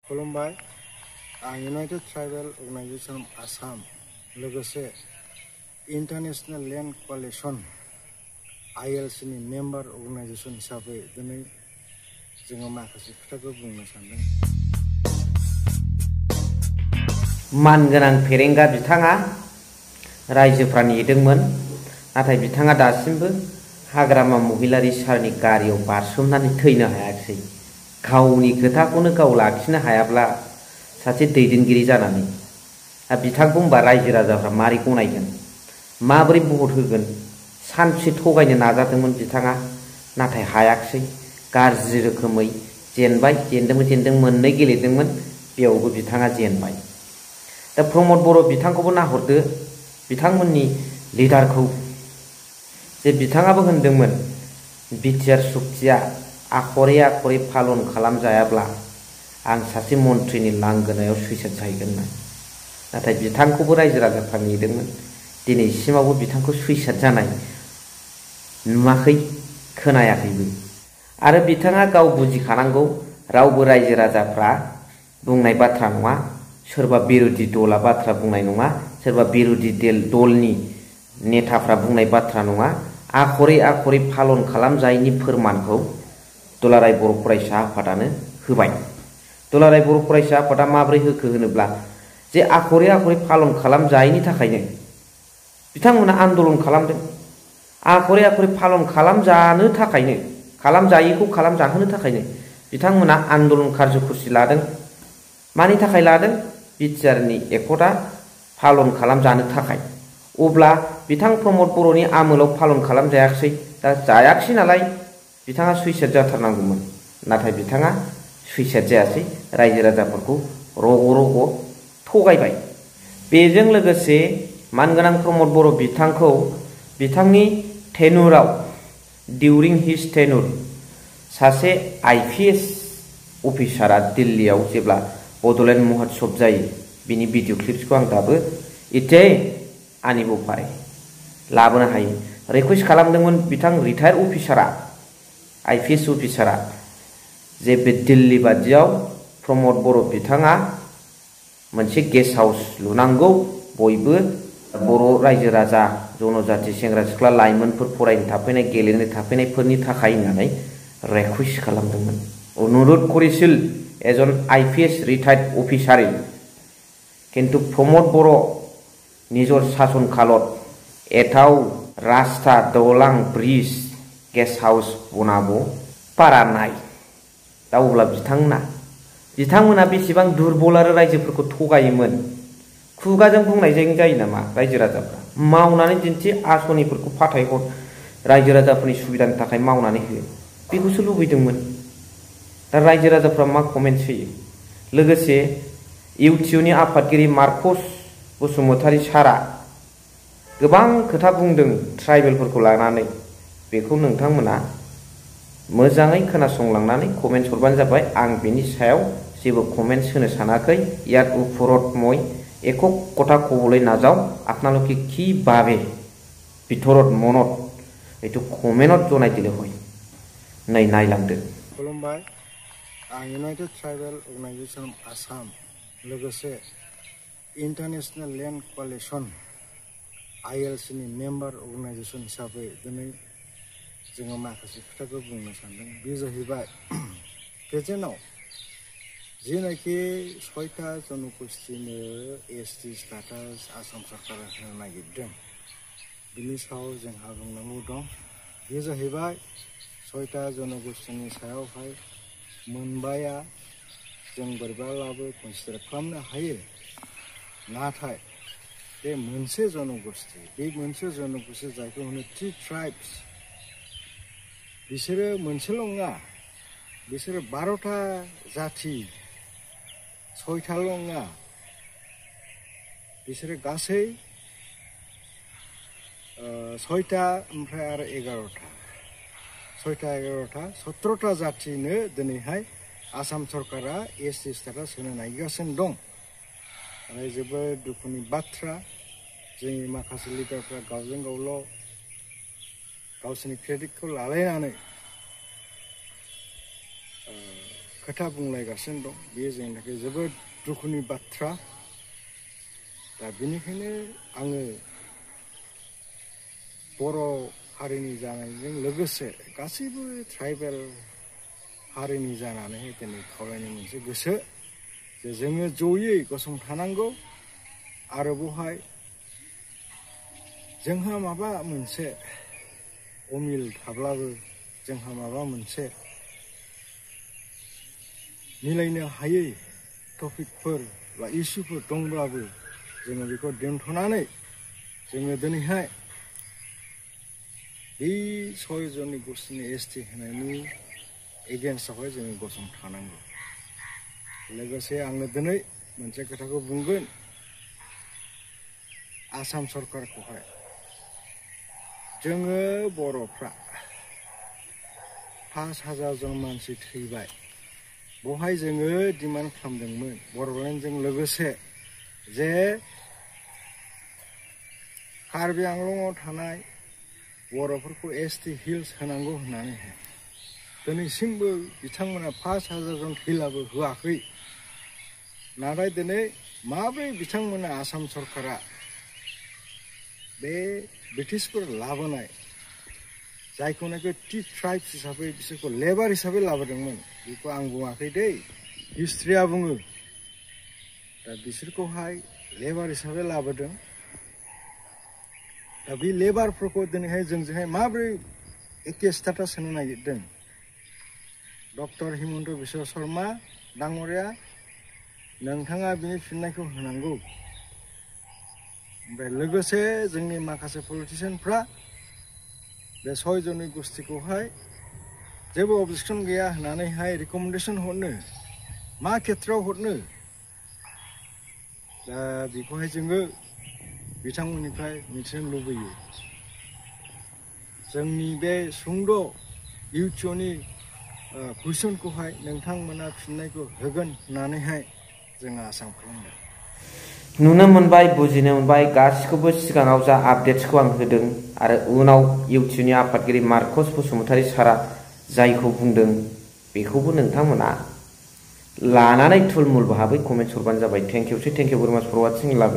खुलुमबाय आं United tribal organisation Assam लोगोसे इंटरनेशनल लैंड कोalition ILC नि मेम्बर अर्गेनाइजेशन हिसाबै दिनै जोङो माखासे खोथाखौ बुंनो सानदों। मानगोनां फेरेंगा बिथाङा रायजोफ्रा नेदोंमोन, नाथाय बिथाङा दासिमबो हाग्रामा महिलारि सारनि गारियाव बारसोमनानै थैनो हायाखै। गावनि खोथाखौनो गाव लाखिनो हायाब्ला सासे दैदेनगिरि जानानै बिथांखौ होनबा रायजो राजाफ्रा मारै गनायगोन, माबोरै भट होगोन? सानसे थगायनो नाजादोंमोन बिथाङा, नाथाय हायाखिसै। गाज्रि रोखोमै जेनदों मोननै गेलेदोंमोन, बेयावबो बिथाङा जेनबाय। दा प्रमद बर' बिथांखौबो नाहरदो, बिथांमोननि लिडारखौ, जे बिथाङाबो होनदोंमोन बिटिआर सुक्तिया आखरे आखरे पालन खालामजायाब्ला आं सासे मन्थ्रिनि लांगोनायाव सुइसाइड जाहैगोन होनना। नाथाय बिथांखौबो रायजो राजाफ्रा नेदोंमोन, दिनैसिमावबो बिथांखौ सुइसाइड जानाय नुवाखै, खोनायाखैबो। आरो बिथाङा गाव बुजिखानांगौ, रावबो रायजो राजाफ्रा बुंनाय बाथ्रा नङा, सोरबा बिरोधी दला बाथ्रा बुंनाय नङा, सोरबा बिरोधी दलनि नेताफ्रा बुंनाय बाथ्रा नङा। आखरे आखरे पालन खालामजायैनि फोरमानखौ दुलाराय बर' फरायसा आफादानो होबाय। दुलाराय बर' फरायसा आफादा माबोरै होखो होनोब्ला, जे आखरे आखरे पालन खालामजायैनि थाखायनो बिथांमोना आन्दलन खालामदों। आखरे आखरे पालन खालामजानो थाखायनो, खालामजायैखौ खालामजाहोनो थाखायनो बिथांमोना आन्दलन कार्यकुर्सि लादों। मानि थाखाय लादों? बिटिआरनि एकटआ पालन खालामजानो थाखाय। अब्ला बिथां प्रमद बर'नि आमोलाव पालन खालामजायाखिसै, दा जायाखिसै नालाय बिथाङा सुइसाइड जाथारनांगौमोन, नाथाय बिथाङा सुइसाइड जायासै, रायजो राजाफोरखौ रग' रग' थगायबाय। बेजों लोगोसे मानगोनां प्रमद बर' बिथांखौ बिथांनि टेनुराव, डिउरिं हिज टेनुर, सासे IPS अफिसारा दिल्लीयाव जेब्ला बड'लेण्ड महोत्सव जायो, बिनि भिडिअ क्लिप्सखौ आं दाबो इथे आनिबोफारे लाबोनो हायो। रिकुवेस्ट खालामदोंमोन बिथां रिटायार अफिसारा, IPS अफिसारा, जे बे दिल्ली बादियाव प्रमद बर' बिथाङा मोनसे गेस्ट हाउस लुनांगौ, बयबो बर' रायजो राजा, जनजाति, सेंग्रा सिख्ला, लाइमोनफोर फरायनो थाफैनाय, गेलेनो थाफैनायफोरनि थाखाय होननानै रिकुवेस्ट खालामदोंमोन। अनुर'ध करिছিল एजन IPS रिटायार्ड अफिसारे, किन्तु प्रमद बर' निजर शासन कालत एटाव रास्ता, दलां, ब्रिज, गेस्ट हाउस बनाबो पारा नाय। दा अब्ला बिथांमोना बेसेबां दुरबल आरो रायजोफोरखौ थगायोमोन। खुगाजों बुंनायजों जायो नामा? रायजो राजाफ्रा मावनानै दिन्थि, आसनिफोरखौ फाथायहर, रायजो राजाफोरनि सुबिदानि थाखाय मावनानै हो, बेखौसो लुबैदोंमोन। दा रायजो राजाफ्रा मा कमेन्ट्स होयो? लोगोसे इउटिउनि आफादगिरि मार्कस बसुमतारी सारा गोबां खोथा बुंदों ट्राइबेलफोरखौ लानानै। बेखौ नोंथांमोना मोजाङै खोनासंलांनानै कमेन्ट्स हरबानो जाबाय। आं बेनि सायाव जेबो कमेन्ट्स होनो सानाखै। ইয়াত ওপৰত মই একো কথা ক'বলৈ নাযাওঁ, আপোনালোকে কি ভাবে ভিতৰত মনত এইটো কমেन्टত জনাই দিলে হয়। नै नायलांदो। खुलुमबाय आं यूनाइटेड ट्राइबल अर्गेनाइजेशन आसाम लोगोसे इंटरनेशनल लैंड कोalition ILC नि मेम्बर अर्गेनाइजेशन हिसाबै दिनै जोङो माखासे खोथाखौ बुंनो सानदों। बे जाहैबाय प्रेजेन्टआव जेनाखि 6टा जनगोष्ठीनो ST स्टेटास आसाम सरकारा होनो नागिरदों, बिनि सायाव जोंहा बुंनांगौ दं। बे जाहैबाय 6टा जनगोष्ठीनि सायावहाय मोनबाया जों बोरैबाब्लाबो कनसिडार खालामनो हायो, नाथाय बे मोनसे जनगोष्ठी जायखौ होनो 3 ट्राइब्स, बिसोरो मोनसेल' नङा, बिसोरो 12टा जाथि, 6टाल' नङा, बिसोरो गासै 6टा ओमफ्राय आरो 11टा, 17टा जाथिनो दिनैहाय आसाम सरकारा ST स्टेटास होनो नागिरगासिनो दं। आरो जोबोद दुखुनि बाथ्रा, जोंनि माखासे लिडारफ्रा गावजों गावल' गावसोरनि क्रेडिटखौ लालायनानै खोथा बुंलायगासिनो दं बेयो जोंनि थाखाय जोबोद दुखुनि बाथ्रा। दा बेनिखायनो आङो बर' हारिनि जानायजों लोगोसे गासैबो ट्राइबेल हारिनि जानानै दिनै खावलायनो मोनसे गोसो जे जोङो जयै गसंथानांगौ आरो बेवहाय जोंहा माबा मोनसे अमिल थाब्लाबो जोंहा माबा मोनसे मिलायनो हायै टपिकफोर बा इस्युफोर दंब्लाबो जोङो बेखौ दोनथ'नानै जोङो दिनैहाय बे 6 जननि गोष्ठीनि एसटि होनायनि एगेन्स्टआवहाय जोङो गसंथानांगौ। लोगोसे आङो दिनै मोनसे खोथाखौ बुंगोन आसाम सरकारखौहाय जोङो बर'फ्रा 5,000 जन मानसि थैबाय बेवहाय जोङो डिमान्ड खालामदोंमोन बड'लेण्डजों लोगोसे जे कार्बि आंलंआव थानाय बर'फोरखौ एसटि हिल्स होनांगौ होननानैहाय दिनैसिमबो बिथांमोना 5,000 जन थैलाबो होआखै। नाथाय दिनै माब्रै बिथांमोना आसाम सरकारा बे ब्रिटिशफोर लाबोनाय जायखौनाखि टी ट्राइब्स हिसाबै बिसोरखौ लेबार हिसाबै लाबोदोंमोन बेखौ आं बुङाखै दै हिस्ट्रिया बुङो। दा बिसोरखौहाय लेबार हिसाबै लाबोदों। दा बे लेबारफोरखौ दिनैहाय जोंजोंहाय माब्रै एखे स्टेटास होनो नागिरदों डक्टर हिमन्त बिश्व शर्मा डांगरिया नोंथाङा बिनि फिननायखौ होनांगौ। ओमफ्राय लोगोसे जोंनि माखासे पलिटिशियानफ्रा बे 6 जननि गोष्ठीखौहाय जेबो अबजेक्सन गैया होननानैहाय रिकमेन्डेसन हरनो मा खेथ्रआव हरनो दा बेखौहाय जोङो बिथांमोननिफ्राय मिथिनो लुबैयो। जोंनि बे सुंद' इउटिउबनि कुइसनखौहाय नोंथांमोना फिननायखौ होगोन होननानैहाय जोङो आसा खालामदों। नुनो मोनबाय बुजिनो मोनबाय गासिखौबो सिगाङाव जा आपडेट्सखौ आं होदों आरो उनाव इउटिउबनि आफादगिरि मार्कस बसुमतारी सारा जायखौ बुंदों बेखौबो नोंथांमोना लानानै थुलमुल भाबै कमेन्ट्स हरबानो जाबाय। थेंक इउ भेरि माच फर वाचिं लाभ।